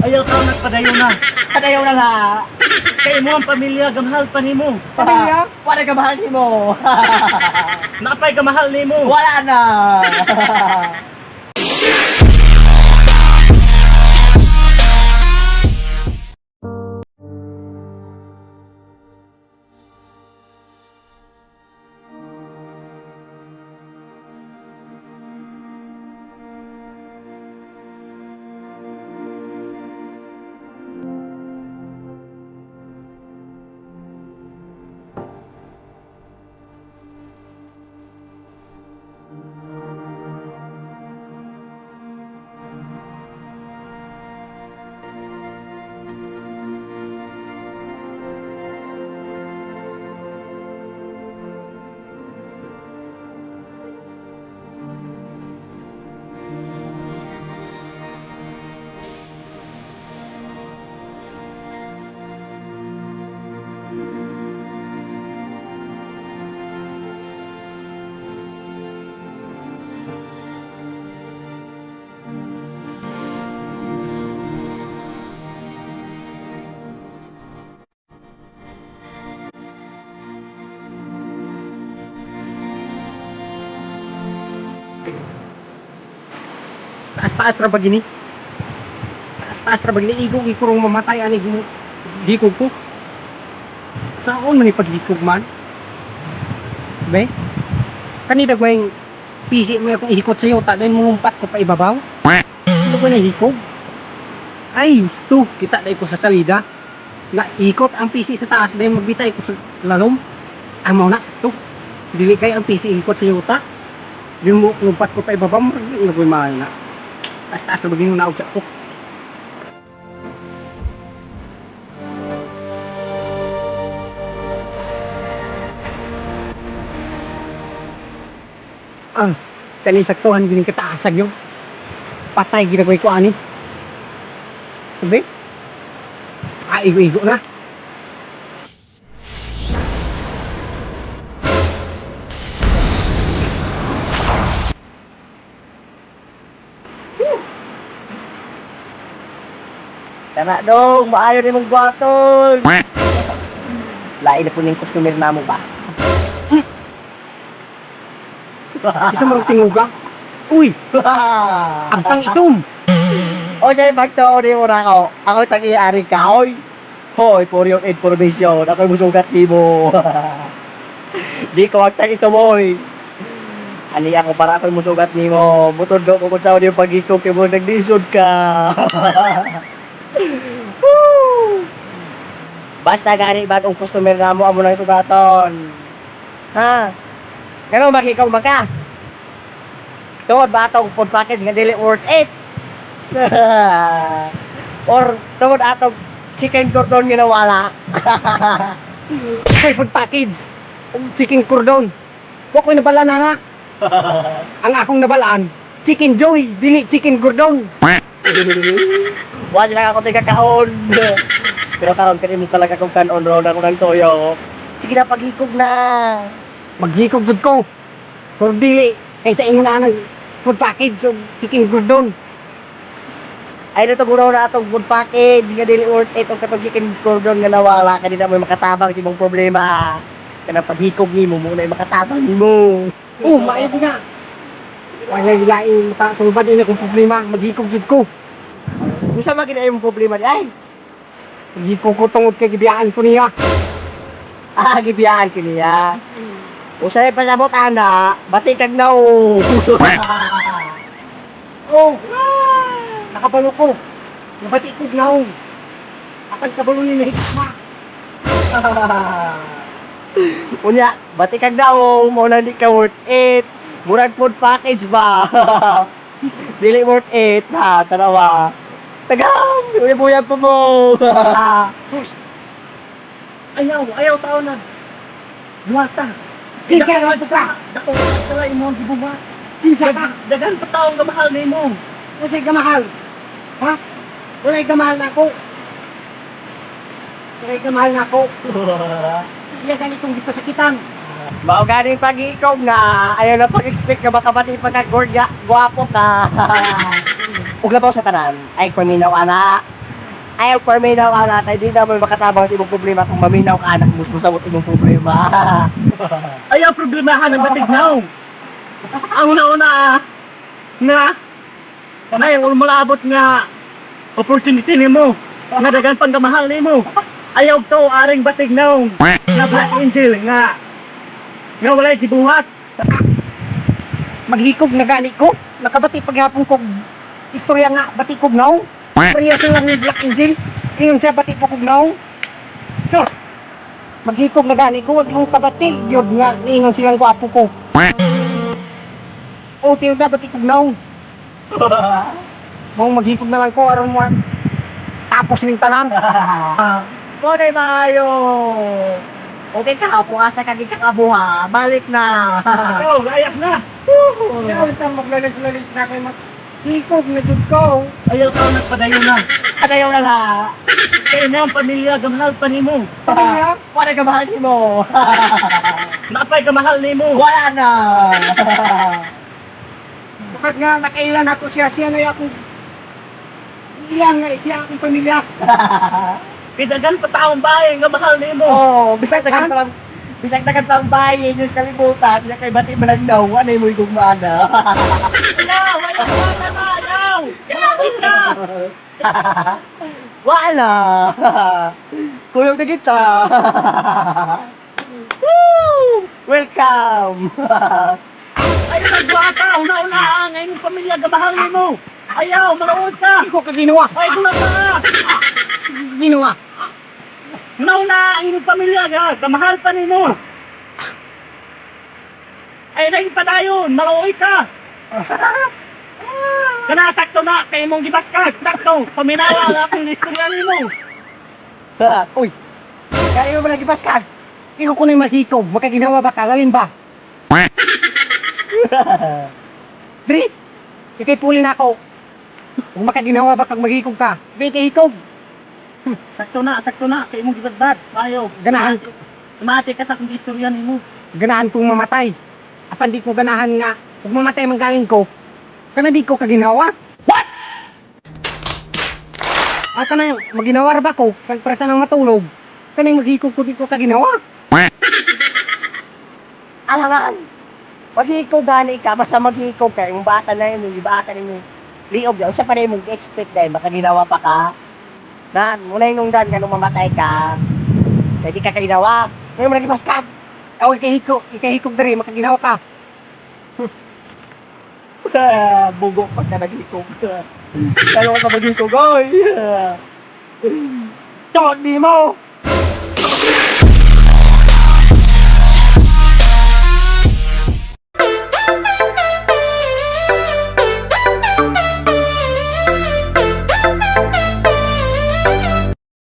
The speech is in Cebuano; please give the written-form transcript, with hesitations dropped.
Ayaw taon nagpadayon na. Padayon na na. Kay mo ang pamilya, gamahal pa nimo. Pamilya? Wala ka mahal nimo. Naapay gamahal nimo. Wala na. Taas-taas ra ba gini? Taas-taas ra ba gini? Igog ikurong mamatay ani hikog ko. Saan man ipaghikog man? Be? Kanina ko yung pisi mo akong ihikot sa'yo, ta dahil mulumpat ko pa ibabaw. Ano ko na hikog? Ay, sto, kita na ko sa salida. Na ikot ang pisi sa taas dahil magbitay ko sa lalom. Ang mauna sa to. Dili kay ang pisi ikot sa yuta. Yung lumpat ko pa ibabaw, murag na ko'y mahal na. Taas-taas na bagay yung naog sa ko. Ang kanisaktuhan gining kataasag yung patay ginagawin ko ani. Sabi? Ah, igo-igo na. Tara dong, maayo ni mong buhaton. Lain na po ning customer namo ba? Isa mo tinguga. Uy, ang tang itom. O siya, pagtuo ni mo na ako. Ako tag-iari ka, hoy. Hoy, for your information, ako'y musugat ni mo. Di ko ang tag ito, boy. Ani ako para ako'y musugat ni mo. Butod ko kung saan yung pag-ikog kay mo naglisod ka. Woo! Basta gani bagong customer na mo amo nang sugaton. Ha? Ganun makikaw maka. Tungod ba atong food package nga dili worth it? Or tungod atong chicken cordon nga nawala. Ay, food package. Chicken cordon. Wa ko'y nabalaan na. Ang akong nabalaan, chicken joy, dili chicken cordon. Wala lang ako tiga kaon. Pero karon kani mo talaga kung kanon ron ako ng toyo. Sige na, paghikog na. Maghikog jud ko. Pero dili kay sa ingon na ng food package o chicken cordon. Ay na guraw na atong food package nga dili worth it og katong chicken cordon nga nawala kani na mo makatabang sa imong problema. Kana paghikog nimo mo na makatabang nimo. Oh, maayo nga. Wala laing makasulbad ini akong problema, maghikog jud ko. Unsa man gid imong problema di ay? Maghikog ko tungod kay gibiyaan ko niya. Ah, gibiyaan kiniya. Usay pasabot ana, bati kag nao. Oh, nakabalo ko. Nabati ko gnaong. Apan kabalo ni nahigma. Unya, bati kag nao, mo na di ka worth it. Murag food package ba? Dili worth it ha, tanawa. Tagam, uya pa mo. Host. Ayaw, ayaw tao na. Duwata. Kinsa naman to sa? Dako sala imo ang gibuhat. Kinsa ka? Daghan pa taong gamahal nimo. Wala'y kamahal. Ha? Wala'y kamahal na ako. Wala'y kamahal na ako. Iya ganitong gipasakitan. Mao ganing pag-iikog na ayaw na pag-expect nga baka pati pagka-gorga, gwapo ka. Ug labaw sa tanan, ay paminaw ana. Ayaw paminaw ka natin, di naman makatabang sa imong problema kung maminaw ka anak mo sa imong problema. Ayaw problemahan ang batignaw. Ang una-una nga kanay ang malabot nga opportunity nimo nga dagan pang kamahal nimo. Ayaw to aring batignaw nga Black Angel nga nga walay gibuhat. Maghikog na gani ko. Nakabati paghapon ko istorya nga bati kog naong. Parehas na lang ni Black Angel. Ingon siya bati po kog naong. Sure. Maghikog na gani ko, wag yung kabati. Yun nga, niingon silang gwapo ko. O, tiyo na, bati kog naong. Mong maghikog na lang ko, aron mo. Tapos ning tanan. Mo na maayo. Okay ka, kung asa ka gikakabuha, balik na. Oh, ayas na. Kaya ta maglalis-lalis na kay maghikog na jud ko. Ayaw ka nagpadayon na. Padayon na la. Kaya mo ang pamilya gamahal pa nimo. Pamilya? Wala ka mahal nimo. Napay kamahal nimo. Wala na. Bakit nga nakailan ako siya, siya na akong ilang nga siya akong pamilya. Pidagan pa taong bahay nga mahal nimo. Oh, bisag tagan pa lang. Bisag tagan pa ang bahay inyo sa kalibutan, niya kay bati man daw, ano mo igugmaan na. Ayaw, ayaw, ayaw, ayaw. Malapit na. Wala. Kuyog na kita. Woo! Welcome. Ayaw nagbuhata, una-una ang imong pamilya gamahal nimo. Ayaw, manood ka. Hindi ko kaginawa. Ay, gulat ka. Ginawa. Una-una ang imong pamilya ga, gamahal pa nimo. Ay, nagpadayon, maluoy ka. Kana sakto na kay imong gibaskas, sakto. Paminawa ang akong istorya nimo. Uy, kaya mo ba nagibaskan? Ikaw ko na yung mahikog. Makaginawa ba ka? Lalin ba? Dri, ikay puli na ako. Kung makaginawa ba kag maghikog ka? Dri, kay hikog. Sakto na kay imong gibadbad. Ayaw. Ganahan, Tumati ka sa akong istorya nimo. ganahan kong mamatay. Apan di ko ganahan nga. Kung mamatay man galing ko, kana di ko kaginawa. What? Ah, kana maginawa ra ba ko? Kag para sa nang matulog. Kanang maghikog ko di ko kaginawa. Alangan. Maghikog gani ka, basta maghikog ka, yung bata na yun, yung bata na yun, liog yun, sa pa rin mong expect dahil makaginawa pa ka. Na, muna yung nungdan ka nung mamatay ka, kaya di ka kaginawa. Ngayon mo nagibas ka. Aw, ikahikog, ikahikog diri makaginawa ka. Bugo pag ka naghikog. Kaya ka maghikog, oy. Tod di mo!